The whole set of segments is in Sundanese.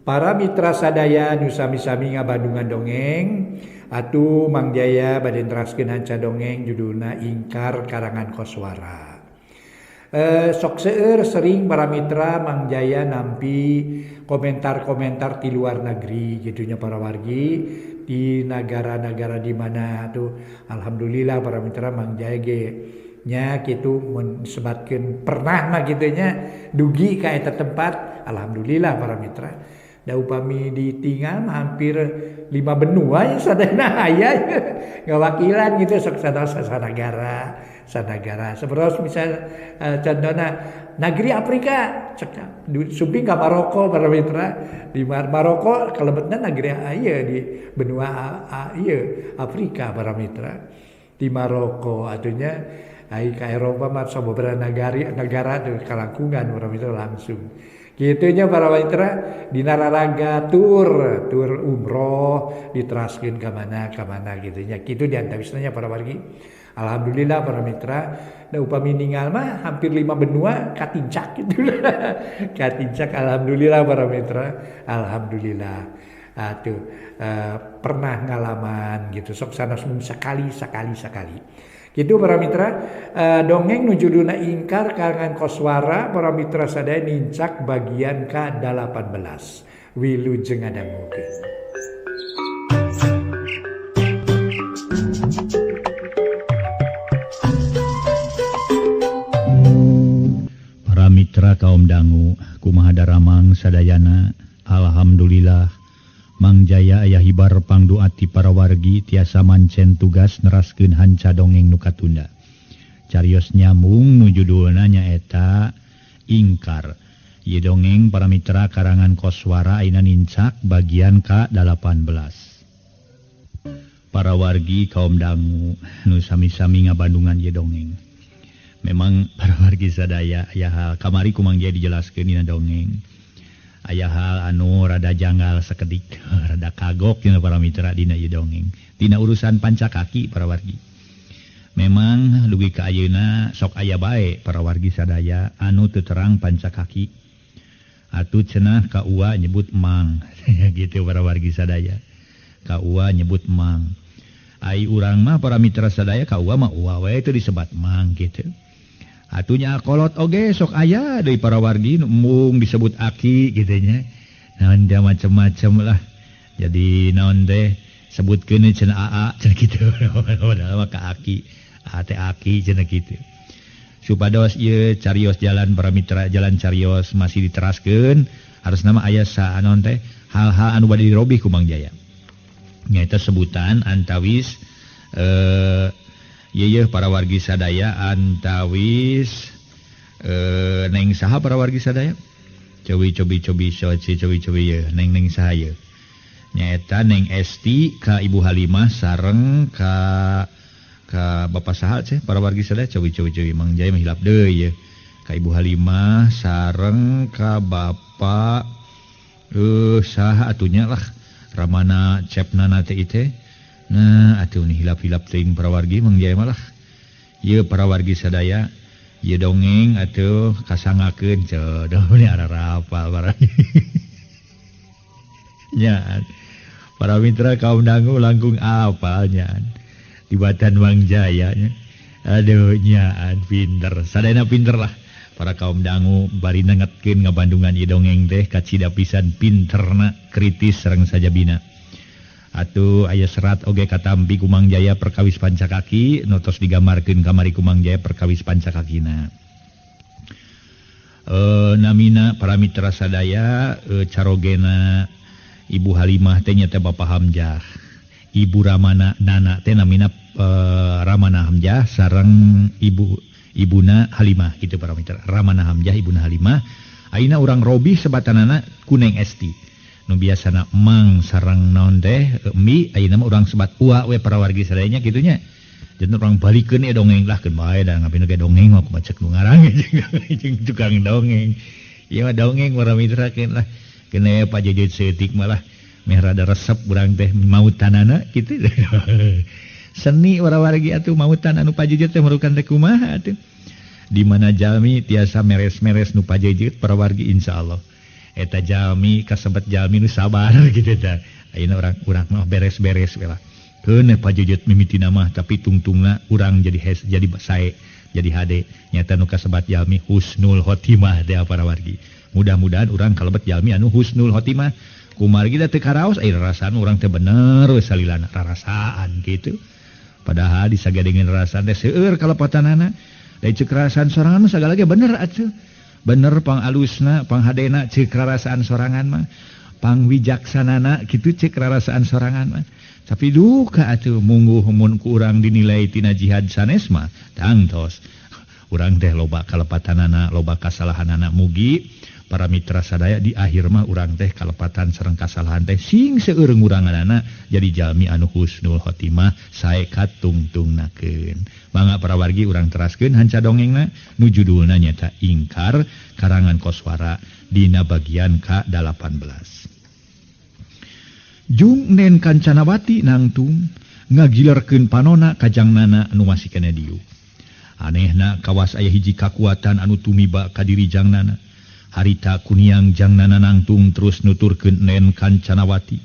Para mitra sadaya nu sami-sami ngabandungan dongeng atuh Mang Jaya bade neraskeun hanca dongeng judulna Ingkar karangan Koswara. Sok seueur sering para mitra Mang Jaya nampi komentar-komentar di luar negeri gitunya para wargi di negara-negara di mana tuh alhamdulillah para mitra Mang Jaya ge nya kitu mun sebatkeun pernah mah kitu nya dugi ka eta tempat alhamdulillah para mitra. Da upami ditinggal hampir 5 benua ya sadayana aya ngawakilan gitu sok sanagara sanagara seperti misal contohna negeri Afrika sumping ka Maroko para mitra di Maroko kalebetna negeri ieu di benua ieu Afrika para mitra di Maroko atunya ai ka Eropa mah sababaraha negara tuh kalangkungan para mitra langsung. Gitunya para mitra dina raraga tur umroh diteraskeun ka mana gitunya. Kitu diantawisna para wargi. Alhamdulillah para mitra da upami ninggal mah hampir 5 benua katincak gitu. Katincak alhamdulillah para mitra. Alhamdulillah. Atuh pernah ngalaman gitu sok sanes mung sekali. Gitu para mitra dongeng nu judulna Ingkar karangan Koswara para mitra sadaya nincak bagian ka-18 wilujeng ngadangukeun. Para mitra kaum dangu kumaha daramang sadayana alhamdulillah Mang Jaya aya hibar pangduati para wargi tiasa mancen tugas neraskeun hanca dongeng nu katunda. Carios nyambung nu judulna nyaeta Ingkar. Ieu dongeng para mitra karangan Koswara ayeuna nincak bagian ka-18. Para wargi kaum dangu nu sami-sami ngabandungan ieu dongeng. Memang para wargi sadaya aya hal kamari ku Mang Jaya dijelaskeun dina dongeng. Aya hal anu rada janggal sakedik, rada kagok dina para mitra dina ieu dongeng. Dina urusan pancakaki para wargi. Memang dugi ka ayeuna sok aya bae para wargi sadaya anu teu terang pancakaki. Atuh cenah ka ua nyebut mang. Gitu para wargi sadaya. Ka ua nyebut mang. Ai urang mah para mitra sadaya ka ua mah ua we teu disebat mang gitu. Atunya kolot oge sok aya deui para wargi embung disebut aki gitu nya. Naon dia macem-macem lah. Jadi naon teh sebutkeun cenah aa cenah kitu. Padahal mah ka aki, aa teh aki cenah kitu. Supados ieu carios jalan para mitra jalan carios masih diteraskeun harus nama aya sa naon teh hal-hal anu bade dirobih ku Mang Jaya. Nyaeta sebutan antawis Yeuh para wargi sadaya antawis neng saha para wargi sadaya cobi cobi cobi cobi cobi cobi yeuh neng neng saha yeuh nyaeta neng Esti ka Ibu Halimah sareng ka Bapak saha ceh para wargi sadaya cobi cobi cobi Mang Jaya mah hilap deui yeuh ka Ibu Halimah sareng ka Bapak saha atunya lah Ramana cepnana teh teh. Nah, atuh nih hilap-hilap teuing para wargi Mang Jaya malah. Ieu para wargi sadaya, ieu dongeng atuh kasangakeun jodoh ni ararapal para. Nya. Para mitra kaum dangu langkung apal nya. Dibatan Mang Jaya nya. Aduh nyaan pinter, sadayana pinter lah. Para kaum dangu bari nengetkeun ngabandungan ieu dongeng teh kacida pisan pinterna kritis sareng sajabina. Atuh aya serat oge katampi ku Mang Jaya perkawis pancakaki notos digambarkeun kamari ku Mang Jaya perkawis pancakakina. Namina para mitra sadaya carogena Ibu Halimah teh nya teh Bapak Hamzah. Ibu Ramana Nana teh namina Ramana Hamzah sareng ibu ibuna Halimah kitu para mitra. Ramana Hamzah ibuna Halimah. Ayeuna urang robih sebatanana ku Neng Esti. Nu biasana mang sareng naon teh mi ayeuna mah urang sebat ua we para wargi sadayanya kitu nya. Janten urang balikeun ieu dongeng lah keun bae da ngapina ge dongeng mah kumaha cek nu ngarang jeung tukang dongeng. Ieu mah dongeng para mitra keun lah. Keun we pajejeut saeutik malah meh rada resep urang teh mautanana kitu. Seni para wargi atuh mautan anu pajejeut teh merukan teh kumaha atuh. Di mana jalmi tiasa meres-meres nu pajejeut para wargi insyaallah. Eta jalmi kasebat jalmi nu sabar gitu tah. Ayeuna urang mah beres-beres we lah. Keun pajujut mimitina mah tapi tungtungna urang jadi hes jadi sae jadi hade nyata nu kasebat jalmi husnul khotimah teh para wargi. Mudah-mudahan urang kalebet jalmi anu husnul khotimah. Kumargi da teu karaos aya rarasaan urang teh bener we salilana rarasaan kitu. Padahal disagadengin rarasaan teh seueur kalepatanana. Da ceuk rarasaan sorangan mah sagala ge bener atuh. Bener pangalusna, panghadena ceuk rarasaan sorangan mah. Pangwijaksanana kitu ceuk rarasaan sorangan mah. Tapi duka atuh mungguh mun ku urang dinilai tina jihad sanes mah tangtos. Urang teh loba kalepatanana, loba kasalahanana mugi para mitra sadaya di akhir mah urang teh kalepatan sareng kasalahan teh sing seueur nguranganana jadi jalmi anu husnul khotimah sae katungtungnakeun. Mangga para wargi urang teraskeun hanca dongengna nu judulna nyaeta Ingkar karangan Koswara dina bagian ka-18. Jung Nen Kancanawati nangtung ngagilerkeun panona ka jangnana anu masih keneh diuk. Anehna kawas aya hiji kakuatan anu tumiba ka diri jangnana. Harita kuniang jangnana nangtung terus nuturkeun Nen Kancanawati.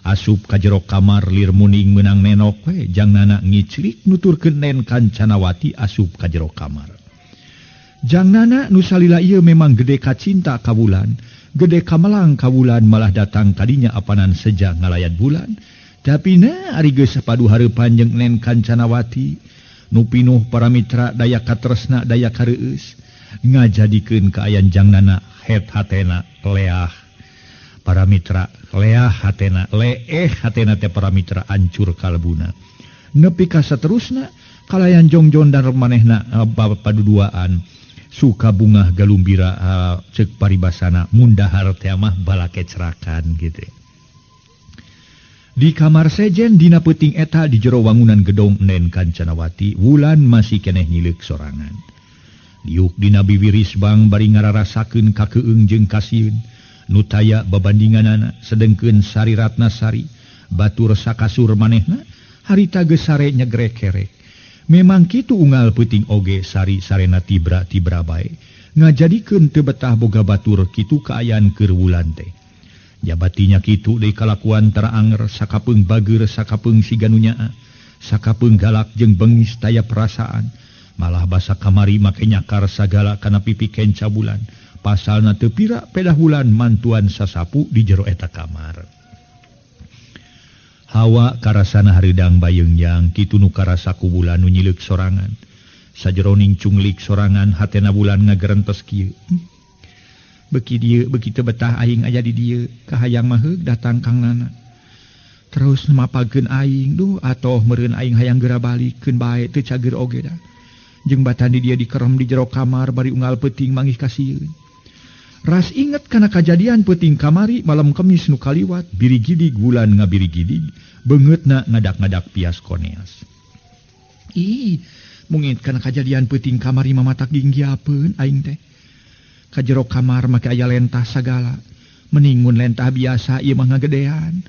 Asup ka jero kamar lir muning meunang nenok we jangnana ngicrik nuturkeun Nen Kancanawati asup ka jero kamar. Jangnana nu salila ieu memang gede kacinta ka Wulan, gede kamelang ka Wulan malah datang kadinya apanan seja ngalayat bulan. Tapi na ari geus sapadu hareupan jeung Nen Kancanawati nu pinuh para mitra daya katresna daya kareueus ngajadikeun kaayaan jangnana het hatena leah. Para mitra leah hatena leeh hatena teh para mitra ancur kalbuna. Nepi ka saterusna kalayan jongjon dan manehna paduduaan suka bungah galumbira ceuk paribasana mundahar teh mah balakecrakan gitu. Di kamar sejen dina peuting eta di jero wangunan gedong Nen Kancanawati Wulan masih keneh nyileuk sorangan. Diuk dina biwiris bang bari ngararasakeun kakeung jeung kasieun nu taya babandinganana sedengkeun Sari Ratnasari batur sakasur manehna harita geus sare nyegrekerek. Memang kitu unggal peuting oge Sari sarena tibra-tibra bae ngajadikeun teu betah boga batur kitu kaayaan keur Wulan teh. Jabatinya kitu deui kalakuan tara anger sakapeung bageur sakapeung siga nu nyaa sakapeung galak jeung bengis taya perasaan. Malah basa kamari make nyakar sagala kana pipi kenca bulan. Pasalna teu pira pedah bulan mantuan sasapu di jero eta kamar. Hawa karasana hareudang bayeungyang kitu nu karasa ku bulan nu nyileuk sorangan. Sajeroning cunglik sorangan hatena bulan ngagerentes kieu. Beki dieu beki teu betah aing aya di dieu kahayang mah heug datang Kang Nana. Terus mapageun aing duh atoh meureun aing hayang geura balik keun bae teu cager oge da. Jeung batan di dia dikerem di jero kamar bari unggal peuting manggih kasieun. Ras inget kana kajadian peuting kamari malam Kemis nu kaliwat birigidig bulan ngabirigidig beungeutna ngadak-ngadak pias koneas. Ih, mungit kana kajadian peuting kamari mamatak ginggiapeun aing teh. Ka jero kamar make aya lentah sagala. Mending mun lentah biasa ieu mah ngagedean.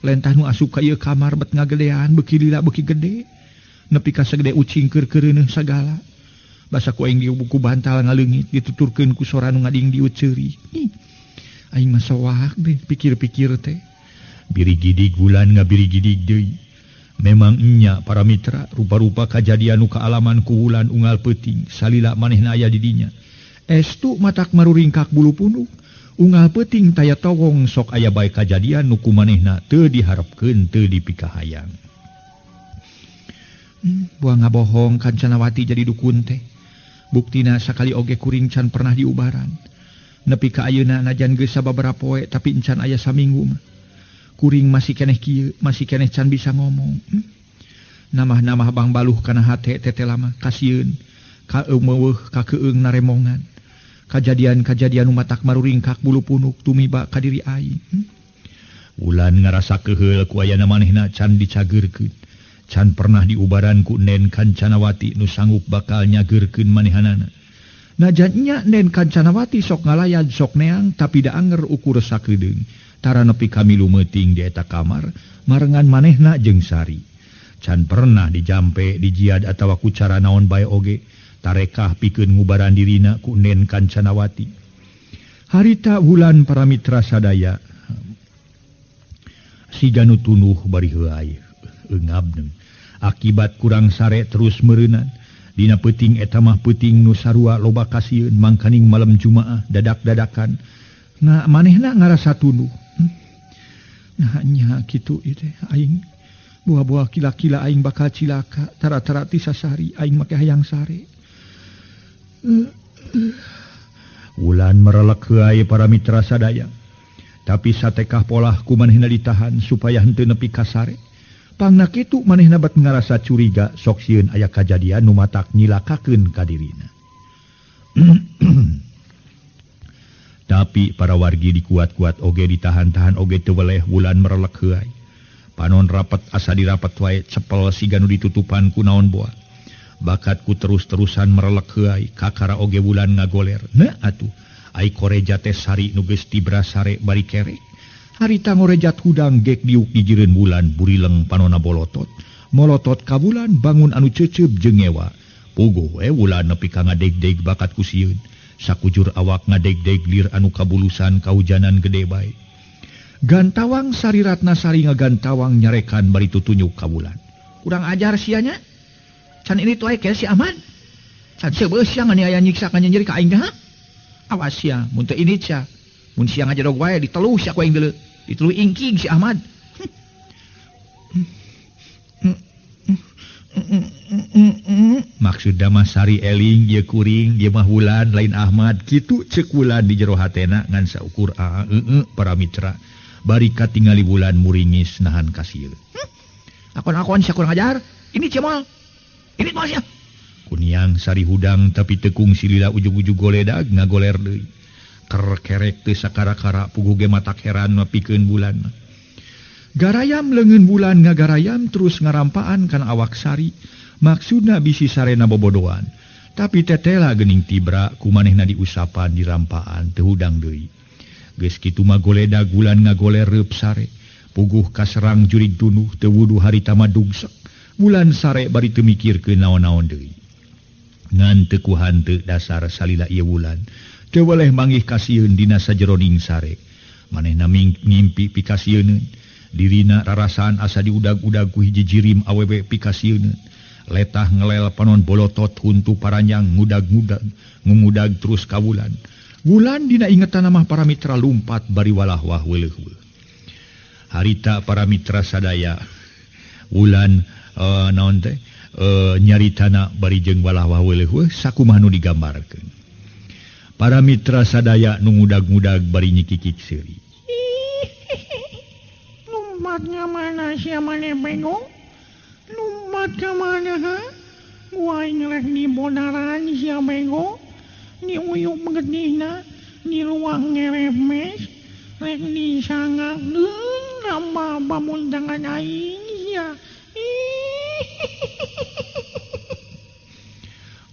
Lentah nu asup ka ieu kamar bet ngagedean beuki lila beuki gede. Nepi ka sagede ucing keur keureuneuh sagala. Basa ku aing di buku bantal ngaleungit dituturkeun ku sora nu ngading diut ceuri. Aing mah soak deh pikir-pikir teh. Birigidig bulan ngabirigidig deui. Memang nya para mitra rupa-rupa kajadian nu kaalaman ku Wulan unggal peuting salila manehna aya di dinya. Estu matak maruringkak bulu punuk. Unggal peuting taya towong sok aya bae kajadian nu ku manehna teu diharepkeun teu dipikahayang. Buang ngabohong Kancanawati jadi dukun teh. Buktina sakali oge kuring can pernah diubaran. Nepi ka ayeuna najan geus sababaraha poe tapi encan aya saminggu mah. Kuring masih keneh kieu, masih keneh can bisa ngomong. Namah-namah bang baluh kana hate tete lama kasieun, kaeumeuweuh kakeung naremongan. Kajadian-kajadian nu matak maruringkak bulu punuk tumiba ka diri aing. Wulan ngarasa keheul ku ayana manehna can dicageurkeun. Can pernah diubaran ku Nen Kancanawati nu sanggup bakal nyageurkeun manehanana. Najan nya Nen Kancanawati sok ngalayad sok neang tapi da anger ukur sakedeung. Tara nepi kamilu meuting di eta kamar marengan manehna jeung Sari. Can pernah dijampe dijiad atawa ku cara naon bae oge tarekah pikeun ngubaran dirina ku Nen Kancanawati. Harita Wulan para mitra sadaya siga nu tunuh bari heuay eungab akibat kurang sare terus meureunan. Dina peuting eta mah peuting nu sarua loba kasieun mangkaning malam Jumaah dadak-dadakan. Nah manehna ngarasa tunduh. Nah nya kitu ieu teh aing buah-buah kila-kila aing bakal cilaka tara-tara ti sasari aing make hayang sare. Wulan merelek heuay para mitra sadaya. Tapi satekah polah ku manehna ditahan supaya henteu nepi ka sare. Pangna kitu manehna bat ngarasa curiga sok sieun aya kajadian nu matak nyilakakeun ka dirina. Tapi para wargi dikuat-kuat oge ditahan-tahan oge teu weleh Wulan merelek heuay. Panon rapet asa dirapet wae cepel siga nu ditutupan ku naon boa. Bakatku terus-terusan merelek heuay kakara oge Wulan ngagoler. Nah atuh ai koreja teh sari nu geus tibra sare bari kerek. Harita ngorejat hudang gek diuk dijireun Wulan burileng panona bolotot. Molotot ka Wulan bangun anu cecep jeung ngewa. Puguh we Wulan nepi ka ngadegdeg bakat ku sieun. Sakujur awak ngadegdeg lir anu kabulusan kahujanan gede bae. Gantawang Sari Ratna Sari ngagantawang nyarekan bari tutunyuk ka Wulan. Kurang ajar sia nya. Can ini tuh aya si Ahmad. Can seubeuh sia nganiaya nyiksa ka nyeri ka aing teh ha? Awas sia mun teu ini sia. Mun sia ngajedog wae diteluh sia ku aing deuleu. Diteluh ingking si Ahmad. Maksud mah Sari eling ieu kuring ieu mah Wulan lain Ahmad kitu ceuk Wulan di jero hatena ngan saukur aa eueu para mitra. Bari katingali Wulan muringis nahan kasieun. Akon-akon sia kurang ajar. Ini cia moal. Ini moal sia. Kuniang Sari hudang tapi tekung silila ujug-ujug goledag ngagoler deui. Kerkerek teu sakara-kara puguh ge matak heran mapikeun Wulan mah. Garayam leungeun Wulan ngagarayam terus ngarampaan kana awak Sari. Maksudna bisi sarena bobodoan. Tapi tetela geuning tibra ku manehna diusapan dirampaan teu hudang deui. Geus kitu mah goledag Wulan ngagoler reup sare. Puguh kaserang jurig tunuh teu wuduh harita mah dugsek. Wulan sare bari teu mikirkeun naon-naon deui. Ngan teu ku hanteu dasar salila ieu Wulan. Teu weleh manggih kasieun dina sajeroning sare. Manehna ngimpi pikasieuneun. Dirina rarasaan asa diudag-udag ku hiji jirim awewe pikasieuneun. Letah ngelel panon bolotot huntu paranjang ngudag-ngudag, ngungudag terus ka Wulan. Wulan dina ingetan mah para mitra lumpat bari walah-wah weuleuh-weuh. Harita para mitra sadaya Wulan naon teh nyaritana bari jeung walah-wah weuleuh-weuh sakumaha nu digambarkeun. Para mitra sadaya nu ngudag-ngudag bari nyikikik seuri. Lumpat ka mana sia maneh bego? Lumpat ka mana ha? Gua rek dibodaran sia bego. Diuyuk getihna, diluang ngeremes, rek disangak deung nambah pamuntangan aing sia.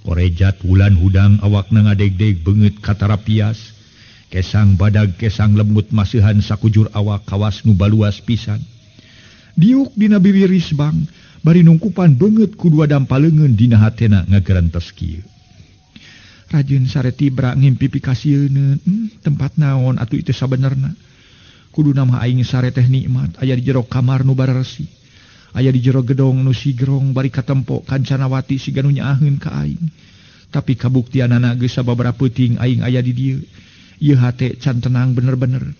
Korejat Wulan hudang awakna ngadegdeg beungeut katarapias. Kesang badag kesang lembut masihan sakujur awak kawas nu baluas pisan. Diuk dina bibir risbang bari nungkupan beungeut ku dua dampaleungeun dina hatena ngagerentes kieu. Rajin sare tibra ngimpi pikasieuneun, tempat naon atuh itu sabenerna. Kuduna mah aing sare teh nikmat aya di jero kamar nu bararesi. Aya di jero gedong nu sigrong bari katempo Kancanawati siga nu nyaaheun ka aing. Tapi kabuktianana geus sababaraha peuting aing aya di dieu. Ieu hate can tenang bener-bener.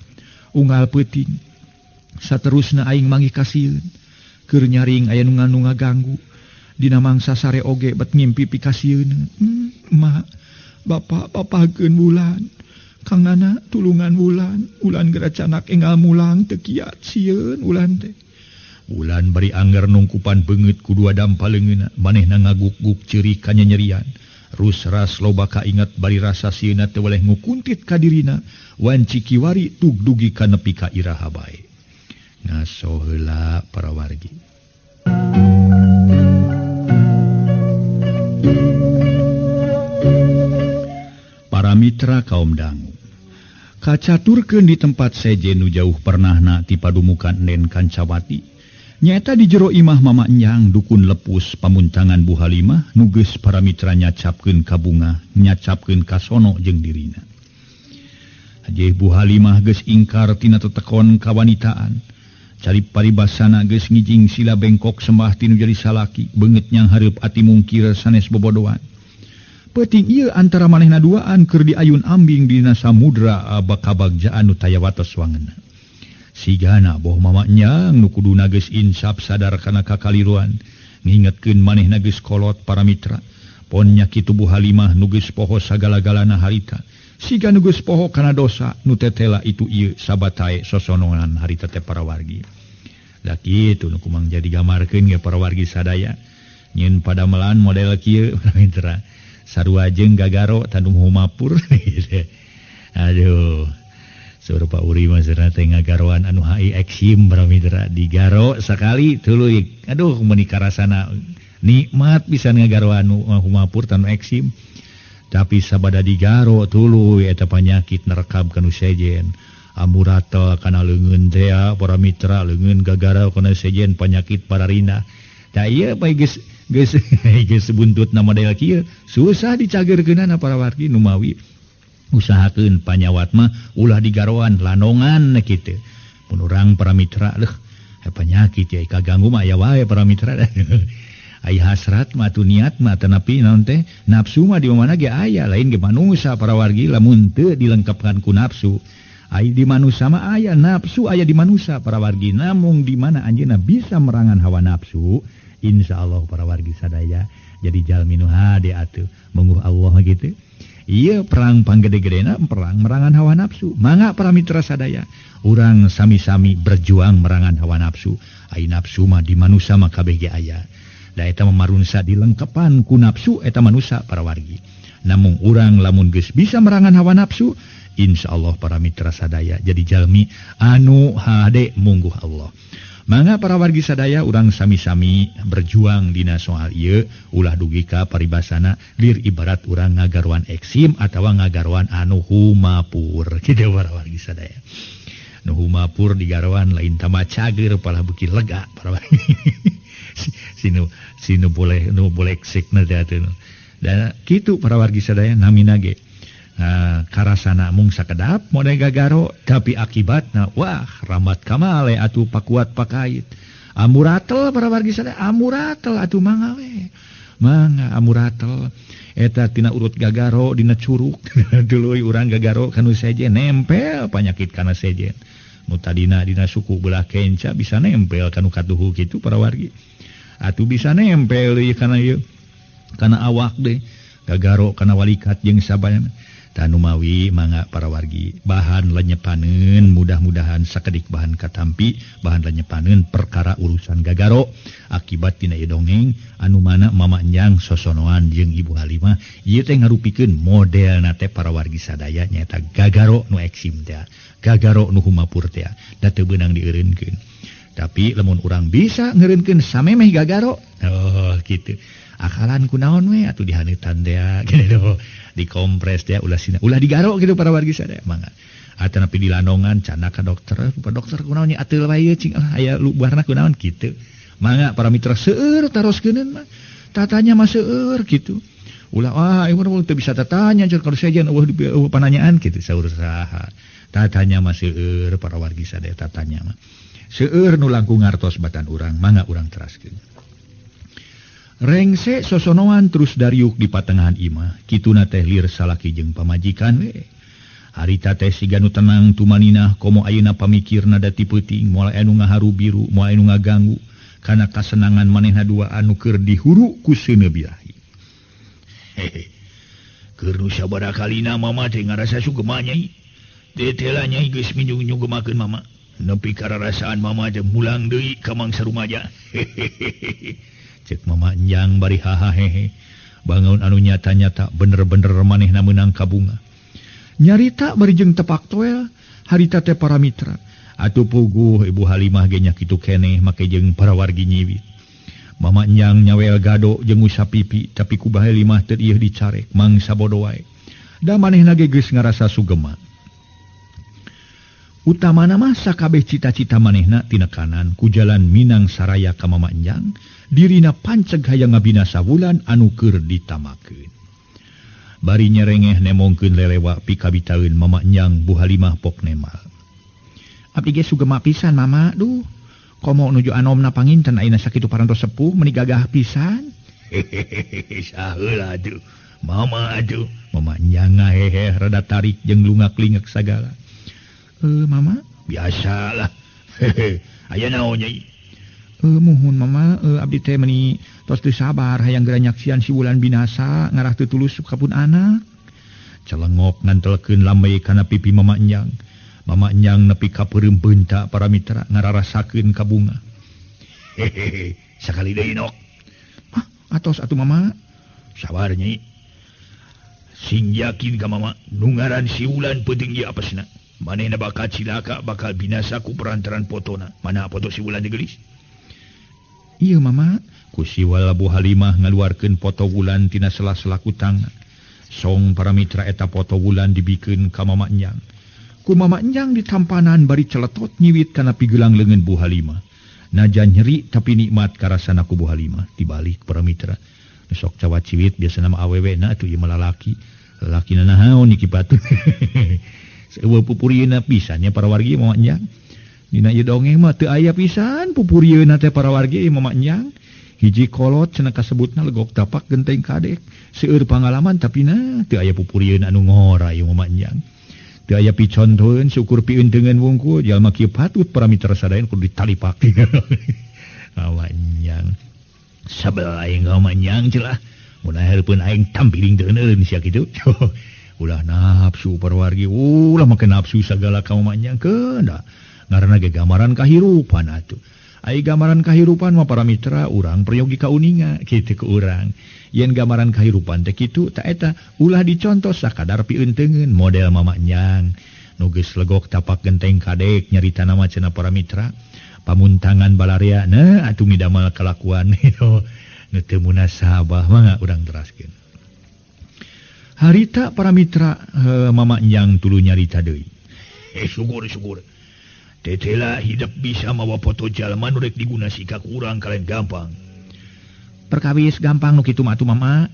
Unggal peuting saterusna aing manggih kasieun. Keur nyaring aya nu ngaganggu. Dina mangsa sare oge bet ngimpi pikasieun. Mak, bapak papageun Wulan. Kang Nana tulungan Wulan. Wulan geura canak enggal mulang teu kiat sieun Wulan teh. Wulan bari angger nungkupan beungeut ku dua dampaleungeunna, manehna ngaguk-guk ceurik kanyanyerian. Rus-ras loba kainget bari rasa sieunna teu weleh ngukuntit ka dirina, wanci kiwari tug dugi ka nepi ka iraha bae. Ngaso heula para wargi. Para mitra kaum dangu. Kacaturkeun di tempat sejen nu jauh pernahna ti padumukan Nen Kancawati. Nyaeta di jero imah Mama Enyang dukun lepus pamuntangan Bu Halimah nu geus para mitra nyacapkeun ka bunga, nyacapkeun ka sono jeung dirina. Geh Bu Halimah geus ingkar tina tetekon kawanitaan. Cari paribasana geus ngijing sila bengkok sembah tinu jadi salaki beungeut nyanghareup ati mungkir sanes bobodoan. Peuting ieu antara manehna duaan keur diayun ambing dina samudra bakabagjaan nu taya wates wangeunna. Sigana boh mama nyang nu kuduna geus insaf sadar kana kakaliruan, ngingetkeun manehna geus kolot para mitra. Pon nya kitu Bu Halimah nu geus poho sagala-galana harita. Siga nu geus poho kana dosa nu tetela itu ieu sabatae sosononan harita teh para wargi. Da kitu nu kumang jadi gamarkeun ge para wargi sadaya. Nyeun padamelan model kieu para mitra. Sarua jeung gagaro tandung humapur. Aduh. Saur Pak Uri mah seurna teh ngagaroan anu HI eksim para mitra digaro sakali tuluy. Aduh meuni karasana nikmat pisan ngagaroan nu humapur tanu eksim. Tapi sabada digaro tuluy eta panyakit nerekab kanu sejen. Amuratel kana leungeun teh para mitra leungeun gagaro kana sejen panyakit pararina. Tah ieu bae geus geus geus buntutna model kieu susah dicageurkeunana para wargi numawi usahakeun panyawat mah ulah digaroan lanongan kitu. Mun urang para mitra leuh penyakit ya kaganggu mah aya wae para mitra. Aya hasrat mah atuh niat mah tanapi naon teh nafsu mah di mana ge aya lain ge manusia para wargi lamun teu dilengkapkan ku nafsu. Aya di manusia mah aya nafsu aya di manusia para wargi namung di mana anjeunna bisa merangan hawa nafsu insyaallah para wargi sadaya jadi jalmi nu hade atuh mungguh Allah gitu. Ieu perang panggede-gedena perang merangan hawa nafsu. Mangga para mitra sadaya urang sami-sami berjuang merangan hawa nafsu. Ai nafsu mah di manusia mah kabeh ge aya. Da eta mamarunsa dilengkepan ku nafsu eta manusia para wargi. Namung urang lamun geus bisa merangan hawa nafsu insyaallah para mitra sadaya jadi jalmi anu hade mungguh Allah. Mangga para wargi sadaya urang sami-sami berjuang dina soal ieu ulah dugi ka paribasana lir ibarat urang ngagaruan eksim atawa ngagaruan anu humapur. Kitu para wargi sadaya. Nu humapur digaruan lain tambah cager palah beuki lega para wargi. Sinu sinu boleh nu boleh eksikna teh atuh. Da kitu para wargi sadaya namina ge. Nah, karasana mung sakedap model gagaro tapi akibatna wah rambat kamale atuh pakuat pakait. Amuratel para wargi sadaya amuratel atuh mangga we. Mangga amuratel eta tina urut gagaro dina curug tuluy urang gagaro kanu sejen nempel panyakit kana sejen. Nu tadina dina suku belah kenca bisa nempel kanu katuhu kitu para wargi. Atuh bisa nempel deui kana ieu kana awak deui gagaro kana walikat jeung sabayana. Tanumawi mangga para wargi bahan lenyepaneun mudah-mudahan sakedik bahan katampi bahan lenyepaneun perkara urusan gagaro akibat tina ieu dongeng anu mana mama enjang sosonoan jeung Ibu Halimah ieu teh ngarupikeun modelna teh para wargi sadaya nyaeta gagaro nu eksim teh gagaro nu humapur teh da teu beunang dieureunkeun. Tapi lamun urang bisa ngeureunkeun samemeh gagaro oh kitu akalan kunaon we atuh dihaneutan teh gitu dikompres teh ulah sina ulah digaro gitu para wargi sadaya mangga atanapi di landongan canda ka dokter pak dokter kunaon nya ateul wae cing lah aya lubarna kunaon kitu mangga para mitra seueur taroskeun mah tatanya mah seueur kitu ulah wah ieu mah teu bisa tatanya cer kalau sejen eueuh pananyaan kitu saur saha tatanya mah seueur para wargi sadaya tatanya mah seueur nu langkung ngartos batan urang mangga urang teraskeun. Rengse sosonoan terus dariuk di patengahan imah kituna teh lir salaki jeung pamajikan we. Harita teh siga nu tenang tumaninah komo ayeuna pamikirna da ti peuting moal anu ngaharu biru moal anu ngaganggu kana kasenangan manehna dua anu keur dihuru ku seuneu birahi. Hehe. Keur nu sabaraha kalina mama teh ngarasa sugema nyai. Tetela nyai geus minjung nyugemakeun mama. Nepi kararasaan mama teh mulang deui ka mangsa rumaja. Hehehe. Cek mama enjang bari haha hehe. Bangun anu nyata-nyata bener-bener manehna meunang kabunga. Nyarita bari jeung tepak toel harita teh para mitra. Atuh puguh Ibu Halimah ge nya kitu keneh make jeung para wargi nyiwit. Mama enjang nyawel gado jeung usap pipi tapi ku Halimah teu ieu dicarek mangsa bodo wae. Da manehna ge geus ngarasa sugema. Utamana mah sakabeh cita-cita manehna tina kanan ku jalan Minang saraya ka Mama Enjang dirina panceg hayang ngabina sawulan anu keur ditamakeun. Bari nyerengeh nemongkeun lelewa pikabitaeun Mama Enjang Bu Halimah pok nemal. Abdi ge sugema pisan Mama, duh. Komo nuju anomna panginten ayeuna sakitu parantos sepuh meuni gagah pisan. Hehehe, saheula atuh. Mama atuh. Mama Enjang ngaheheh rada tarik jeung lungak-lingek sagala. Mama, biasalah. Hehe, aya naon nyai? Muhun Mama, abdi teh meuni tos teu sabar hayang geura nyaksian si Wulan binasa ngarah teu tulus ka pun anak. Celengok ngantelkeun lambe kana pipi Mama Enjang. Mama Enjang nepi ka peureum beunta para mitra ngararasakeun ka bunga. Hehehe, sakali deui nok. Ah, atos atuh Mama. Sabar nyai. Sing yakin ka Mama, nu ngaran si Wulan peuting ieu apesna. Manehna bakal cilaka, bakal binasa ku perantaran potona. Mana foto si Wulan digelis? Iya Mama, ku siwal Bu Halimah ngaluarkeun foto Wulan tina sela-sela kutangna. Song para mitra eta foto Wulan dibikeun ka Mama Enjang. Ku Mama Enjang ditampanan bari celetot nyiwit kana pigelang leungeun Bu Halimah. Najan nyeri tapi nikmat karasana ku Bu Halimah. Dibalik para mitra, sok cawa ciwit biasana mah awewe na atuh ieu mah lalaki. Lalakina naon iki patut. Seueuh pupurieuna pisan nya para wargi Mama Enjang. Dina ieu dongeng mah teu aya pisan pupurieuna teh para wargi Mama Enjang. Hiji kolot cenah kasebutna legok tapak genteng kadek. Seueur pangalaman tapi na teu aya pupurieuna anu ngora ieu Mama Enjang. Teu aya picontoeun syukur piunteungeun wungkul jalma kieu patut para mitra sadaya kudu ditalipak. Mama Enjang. Sabel aing ka Mama Enjang celah. Mun aherpeun aing tampiling teu euneun sia kitu. Ulah nafsu para wargi, ulah make nafsu sagala ka Mama Enjang keun da. Ngaranna ge gambaran kahirupan atuh. Ai gambaran kahirupan mah para mitra urang peryogi kauninga kitu ku urang. Yen gambaran kahirupan teh kitu ta eta ulah dicontoh sakadar piunteungeun model Mama Enjang. Nu geus legok tapak genteng kadek nyarita nama cenah para mitra. Pamuntangan balarea na atuh midamal kalakuan nu teu munasabah mangga urang teraskeun. Harita para mitra Mama Enjang tuluy nyarita deui. Syukur-syukur. Tetela hidup bisa mawa foto jalma nu rek diguna sikap urang kalian gampang. Perkawis gampang nu kitu mah atuh Mama.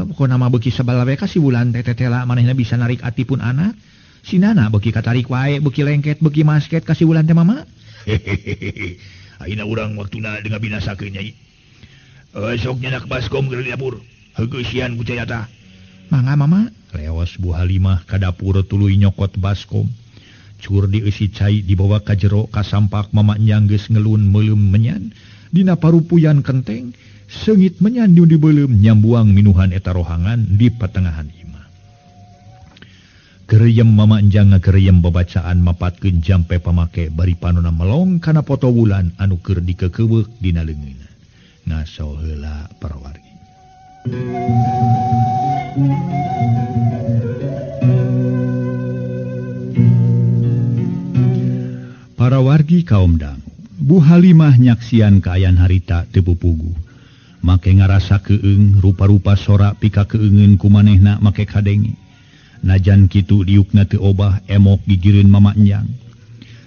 Pokona mah beuki sabala we ka si Wulan teh tetela manehna bisa narik ati pun anak. Si Nana beuki katarik wae, beuki lengket, beuki masket ka si Wulan teh Mama. Hehehe. Ayeuna urang waktuna ngabinasakeun nyai. Sok nyanak baskom keur di dapur. Heueusian ku cai eta. Mangga Mama. Leos Bu Halimah ka dapur tuluy nyokot baskom. Cur dieusi cai dibawa ka jero ka sampak Mama Enjang geus ngelun meuleum menyan dina parupuyan kenteng seungit menyan nu dibeuleum nyambuang minuhan eta rohangan di patengahan imah. Gereyem Mama Enjang ngagereyem babacaan mapatkeun jampe pamake bari panona melong kana foto Wulan anu keur dikekeuweuk dina leungeunna. Ngaso heula para wargi. Para wargi kaum dangu, Bu Halimah nyaksian kaayaan harita teu pupugu. Make ngarasa keung rupa-rupa sora pika keungeun ku manehna make kadenge. Najan kitu diukna teu obah emok gigireun Mama Enjang.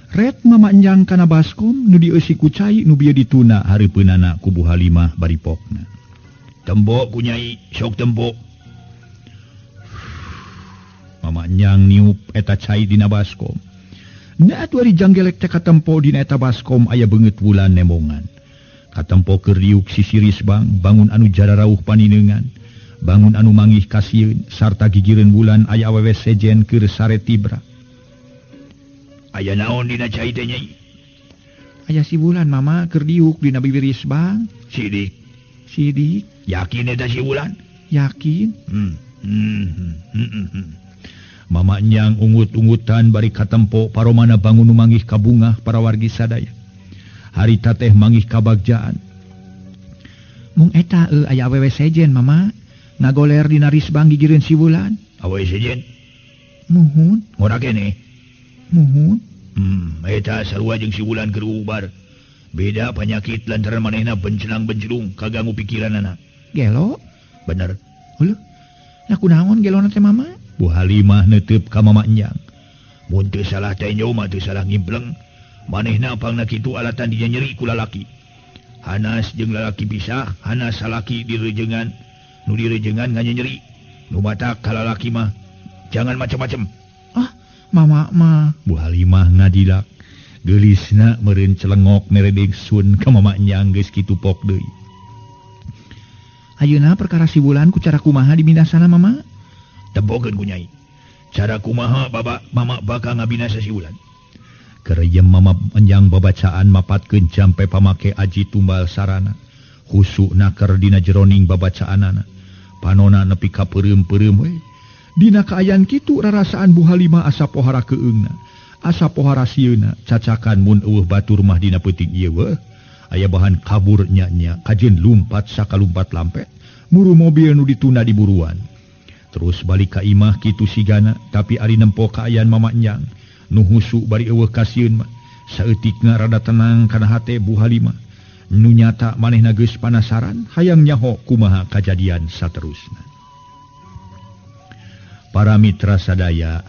Ret Mama Enjang kana baskom nu dieusi ku cai nu bieu dituna hareupeunana ku Bu Halimah bari pokna. Tembok ku nyai, sok tembok. Mama Enjang niup eta cai dina baskom. Na atuh ari janggelek teh katempo dina eta baskom aya beungeut Wulan nembongan. Katempo keur diuk sisiris bang, bangun anu jararauh panineungan, bangun anu mangih kasieun sarta gigireun Wulan aya awewe sejen keur sare tibra. Aya naon dina cai teh nyai? Aya si Wulan Mama keur diuk dina bibiris bang. Sidik. Sidik. Yakin eta si Wulan? Yakin. Mama Enjang ungut-ungutan bari katempo paromana bangun nu manggih kabungah para wargi sadaya. Harita teh manggih kabagjaan. Mung eta aya awewe sejen Mama ngagoler dina risbang gigireun si Wulan. Awewe sejen? Muhun. Ngora keneh? Muhun. Eta sarua jeung si Wulan keur ubar. Beda penyakit lantaran manehna bencelang-bencelung kaganggu pikiranana. Gelo? Bener. Heuh. Nah kunaon gelona teh Mama? Bu Halimah neuteub ka Mama Enjang. Mun teu salah teh mah teu salah ngimpleng. Manehna pangna kitu alatan dinya nyeri ku lalaki. Hanas jeung lalaki pisah, hanas salaki direjengan. Nu direjengan nganyeri. Nu batak kalalaki mah jangan macam-macam. Ah, mama mah. Bu Halimah ngadilak. Geulisna meureun celengok meredeg sun ka mama Enjang geus kitu pok deui. Ayeuna perkara si Wulan ku cara kumaha dibinasana mama? Tebokeun ku Nyai. Cara kumaha baba mama bakal ngabinasa si Wulan. Kereyem mama Enjang babacaan mapatkeun jampe pamake aji tumbal sarana. Khusuk naker dina jeroning babacaanana. Panona nepi ka peureum-peureum we. Dina kaayaan kitu rarasaan Bu Halimah asa pohara keungna. Asa pohara sieuna cacakan mun eueuh batur mah dina peuting ieu weuh. Aya bahan kabur nya-nya kajeun lumpat sakalumpat lampet. Muru mobil nu ditunda di buruan. Terus balik ka imah kitu sigana tapi ari nempo kaayaan mama Enjang. Nu husu bari eueuh kasieun mah. Saeutikna rada tenang kana hate Bu Halimah. Nu nyata manehna geus panasaran hayang nyaho kumaha kajadian saterusna. Para mitra sadaya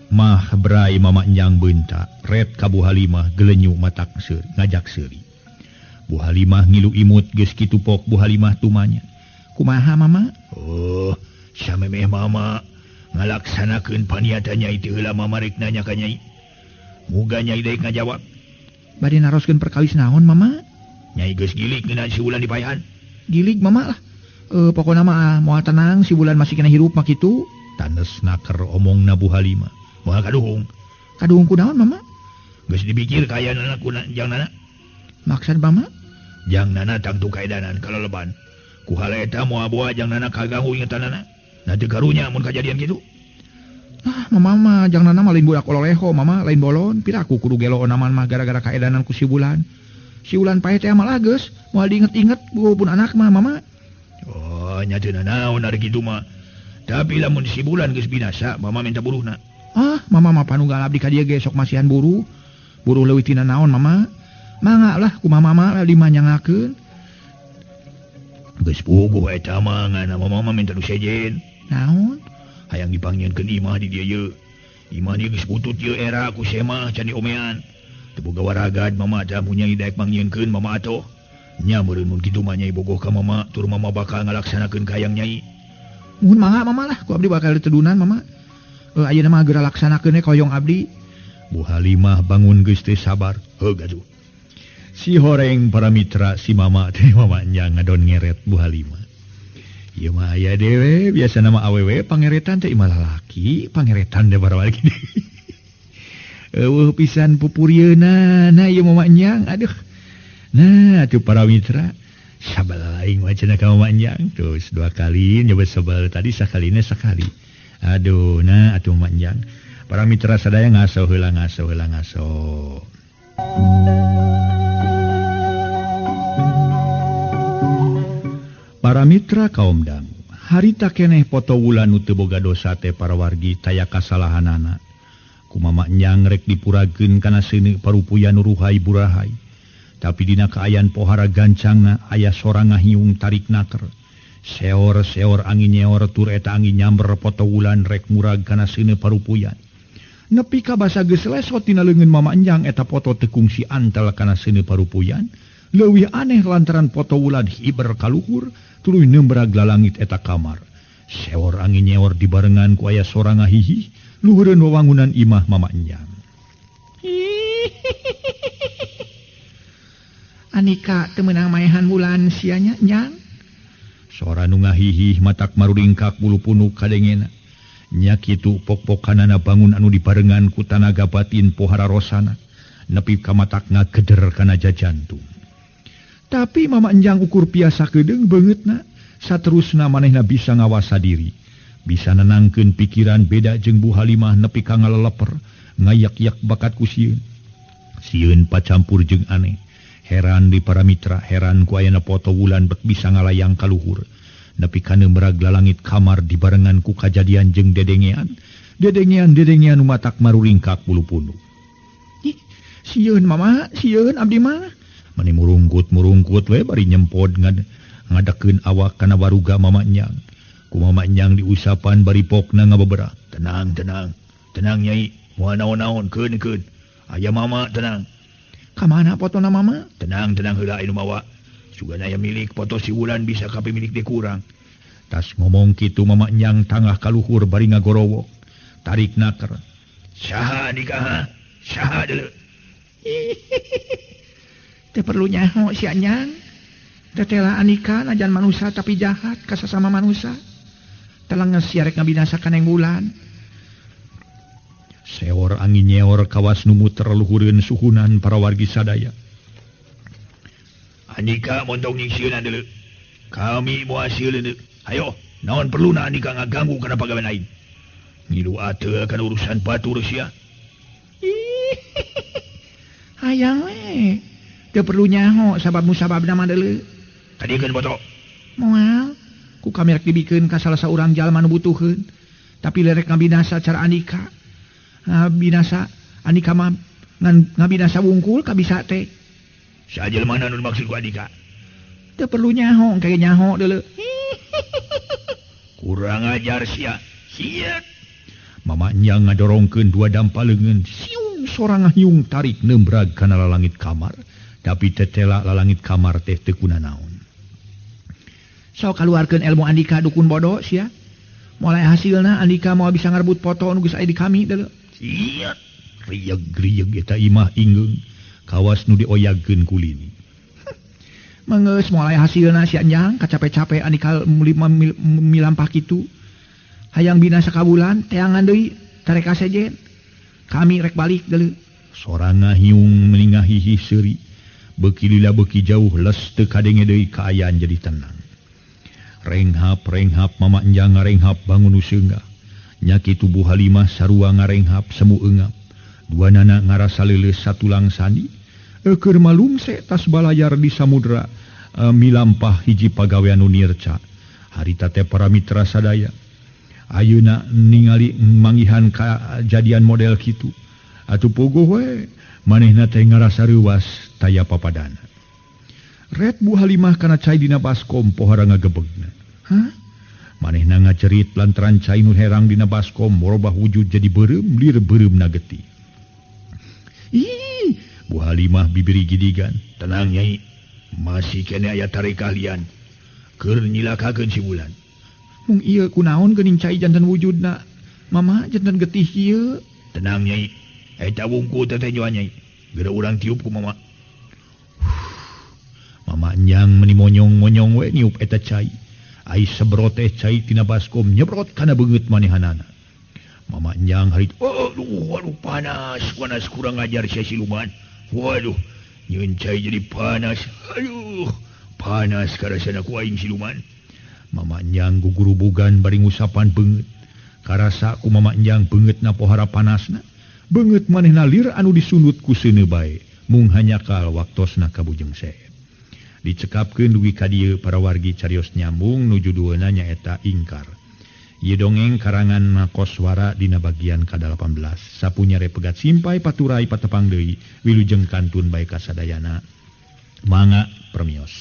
mah brai mama Enjang beunta ret ka Bu Halimah gelenyu matak seuri ngajak seuri. Bu Halimah ngilu imut geus kitu pok Bu Halimah tumanya. Kumaha mama? Oh, samemeh mama ngalaksanakeun paniatan Nyai teu heula mama rek nanya ka Nyai. Muga Nyai daek ngajawab. Bade naroskeun perkawis naon mama? Nyai geus gilig ngeunaan si Wulan dipayahan. Gilig mama lah. Pokona mah moal tenang si Wulan masih kena hirup mah kitu. Tanes naker omongna Bu Halimah. Moal kaduhung. Kaduhung ku naon mama? Geus dipikir kayanana ku jang nana. Maksud mama? Jang nana tangtu kaedanan kaleleban. Ku hal eta moal boa jang nana kaganggu ingetanana. Nah teu karunya mun kajadian kitu. Ah, mama mah jang nana mah lain budak ololeho, mama lain bolon. Piraku kudu gelo onaman mah gara-gara kaedanan ku si Wulan. Si Wulan pae teh malah geus moal diinget-inget pun anak mah mama. Oh, nya teu nanaon ari kitu mah. Tapi lamun si Wulan geus binasa, mama minta buruhna. Ah, mama mah panunggal abdi ka dieu ge sok masihan buruh. Buruh leuwih tina naon mama? Mangga lah ku mama mah dimanyangakeun. Geus puguh eta mah ngan mama mah minta nu sejen. Naon? Hayang dipanggieunkeun imah di dieu ye. Imah ieu geus butut ieu era ku semah can diomean. Teu boga waragad mama teh mun Nyai daek mangieunkeun mama atoh. Nya meureun mun kitu mah Nyai bogoh ka mama tur mama bakal ngalaksanakeun kahayang Nyai. Muhun mangga mama lah ku abdi bakal ditedunan mama. Ayeuna mah geura laksanakeun we koyong abdi. Bu Halimah bangun geus teu sabar. Heug atuh. Si horeng para mitra si mama teh mama Enjang ngadon ngeret Bu Halimah. Ieu mah aya dewe biasa nama awewe pangeretan teh imah lalaki pangeretan teh barawal gini. Eueuh pisan pupurieuna nah ieu mama Enjang aduh. Nah atuh para mitra sabal aing mah cenah ka mama Enjang terus dua kali nyoba sebel tadi sakalina sakali. Aduh nah atuh mama Enjang. Para mitra sadaya ngaso heula ngaso heula ngaso. Para mitra kaum dangu, harita keneh foto Wulan nu teu boga dosa teh para wargi taya kasalahanana. Ku mama Enjang rek dipurageun kana seuneu parupuyan nu ruhai burahai. Tapi dina kaayaan pohara gancangna aya sora ngahiung tarik naker. Seor-seor angin nyeor tur eta angin nyamber foto Wulan rek murag kana seuneu parupuyan. Nepi ka basa geus lesot dina leungeun mama Enjang eta foto teu kungsi antel kana seuneu parupuyan. Leuwih aneh lantaran foto Wulan hiber kaluhur tuluy nembrag lalangit eta kamar. Seor angin nyeor dibarengan ku aya sora ngahihih luhureun wewangunan imah mama Enjang. Anika teu meunang maehan Wulan sia nya Njang. Sora nu ngahihih matak maruringkak bulu punuk kadengena. Nya kitu pok-pokanana bangun anu dibarengan ku tanaga batin pohara rosana nepi ka matak ngageder kana jajantung. Tapi mama Enjang ukur piasa kedeung beungeutna, saterusna manehna bisa ngawasa diri, bisa nenangkeun pikiran beda jeung Bu Halimah nepi ka ngaleleper, ngayak-yak bakat ku sieun. Sieun pacampur jeung aneh. Heran di para mitra, heran ku ayana foto Wulan bet bisa ngalayang ka luhur. Nepi ka neumerag lalangit kamar dibarengan ku kajadian jeung dedengean. Dedengean-dedengean nu matak maruringkak bulu punuk. Ih, sieun mama, sieun abdi mah. Mani murungkut-murungkut we bari nyempod ngadakeun awak kana waruga mama Enjang. Ku mama Enjang diusapan bari pokna ngabebera. Tenang, tenang. Tenang Nyai, moal naon-naon keun-keun. Aya mama tenang. Ka mana potona mama? Tenang, tenang heula anu mawa. Juga aya milik foto si Wulan bisa ka pemilik teh kurang. Tas ngomong kitu Mama Nyang tangah kaluhur bari ngagorowok. Tarik naker. Saha nikah? Saha deuleu? Teu perlu nyaho si Anyang. Tetela Andika najan manusia tapi jahat ka sasama manusia. Telang geus rek ngabinasakan yang Wulan. Seor angin nyeor kawas nu muter luhureun suhunan para wargi sadaya. Andika montong nyingsieunan deuleu. Kami moal sieun deuleu. Hayo, naon perluna Andika ngaganggu kana pagawean aing? Ngilu ateu kana urusan batur sia. Hayang we. Teu perlu nyaho sabab musababna mah deuleu. Tadikeun boto. Moal, ku kami rek dibikeun ka salah saurang jalma nu butuheun. Tapi lerek ngabinasa cara Andika. Binasa Andika mah ngabinasa wungkul ka bisa teh. Sajelma mana nu dimaksud ku Andika? Teu perlu nyaho, engke nyaho deuleu. Kurang ajar sia. Sia. Mama Nyang ngadorongkeun dua dampa leungeun, siung sorang hiung tarik nembrag kana lalangit kamar, tapi tetela lalangit kamar teh teu kunanaon. Sok kaluarkeun ilmu Andika dukun bodoh sia. Mulai hasilna Andika moal bisa ngarebut foto nu geus aya di kami deuleu. Sia. Rieg-rieg eta imah ingeung. Kawas nu dioyagkeun ku lini. Mengeus mulai hasilna si Anjang kacape-cape Andika milampah kitu. Hayang binasa kabulan teangan deui tarek kasejen. Kami rek balik deuleu. Sorana hiung meningahihi seuri. Beuki lila beuki jauh les teu kadenge deui kaayaan jadi tenang. Renghap-renghap Mama Enjang ngarenghap bangun nu seunggah. Nya kitu Bu Halimah sarua ngarenghap semu eungap. Dua nana ngarasa leuleus satulang sandi. Eukeur malungse tas balayar di samudra milampah hiji pagawean nu nirca. Harita teh para mitra sadaya. Ayeuna ningali manggihan kajadian model kitu. Atuh pogoh we manehna teh ngarasa reuwas taya papadana. Ret Bu Halimah kana cai dina baskom pohara ngagebegna. Hah? Manehna ngacerit lantaran cai nu herang dina baskom robah wujud jadi beureum lir beureumna getih. Ih, Bu Halimah bibiri gidigan. Tenang Nyai, masih kene aya tarik kalian. Keur nyilakakeun si Wulan. Mung ieu kunaon geuning cai janten wujudna? Mama janten getih kieu. Tenang Nyai, eta wungkul teh nyoan Nyai. Geura urang tiup ku mama. Mama Nyang meni monyong-monyong we niup eta cai. Ai sebrot teh cai tina baskom nyebrot kana beungeut manehanana. Mama Nyang harit, aduh, aduh panas, panas kurang ajar sia siluman. Waduh, nyeun cai jadi panas. Aduh, panas karasana ku aing siluman. Mama Nyang gugurubugan bari ngusapan beungeut. Karasa ku Mama Nyang beungeutna pohara panasna. Beungeut manehna lir anu disundut ku seuneu bae. Mung hanyakal waktosna kabujeng seep. Dicekapkeun dugi ka dieu para wargi carios nyambung nu judulna nyaeta Ingkar. Ieu dongeng karangan Koswara dina bagian ka-18. Sapunyare pegat simpai paturai patepang deui wilujeng kantun bae kasadayana. Mangga permios.